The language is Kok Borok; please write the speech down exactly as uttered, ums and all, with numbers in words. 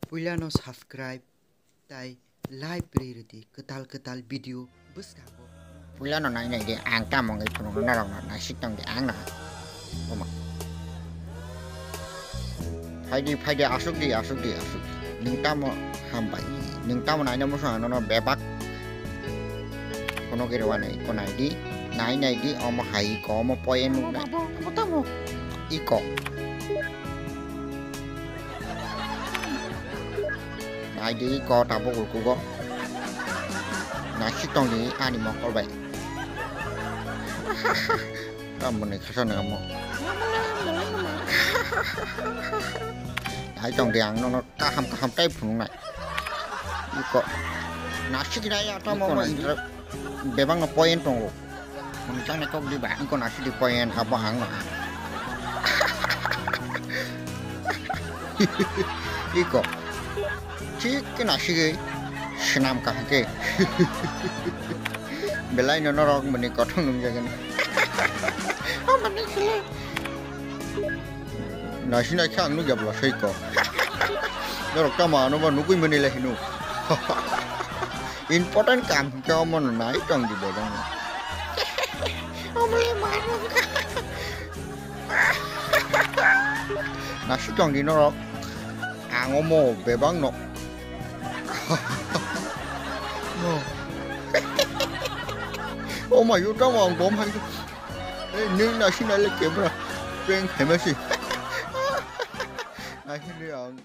Puilano subscribe tai like ri rwdi kwtal kwtal video bwskango. Puilano nai nai di ang tamo wngwi phunukno norokno naisik tongdi ang no. Omo. Phaidi phaidi asukdi asukdi asukdi. Nwng tamo hambai. Nwng tamo naina muchung ang nono bebak. Kono khe rwani ko nai di. Nai nai di omo hai ko omo poye nuk nai. Iko. Nai di ko tabuk ulkugo. Naisik tongdi ani mokol bai. Tamoni khasa nang mo. Nai tongdi ang nono kaham kaham tai phunuknai. Iko. Naisik nai ya tamo mo bebak no point tongo. Mungchang na kok di ba. Iko naisik di point abo ang no. Iko. Thik khe naisik oi. Swnam kaham khe. Belai no norok mani kothong nungjagani. Amani khe. Naisik naikhe ang nukya bwla soi ko. Norok tamo ano ba nugwi mani lai hino. Important kam hwnkhe omo no nai tong di bo jang. Omo le ma nung. Naisik tong di norok. Ang omo bebak no. No. Oh my god, tamo ang bom hai. Ei, nwng naisik nai le camera. Prank khaima si. Naisik le ang.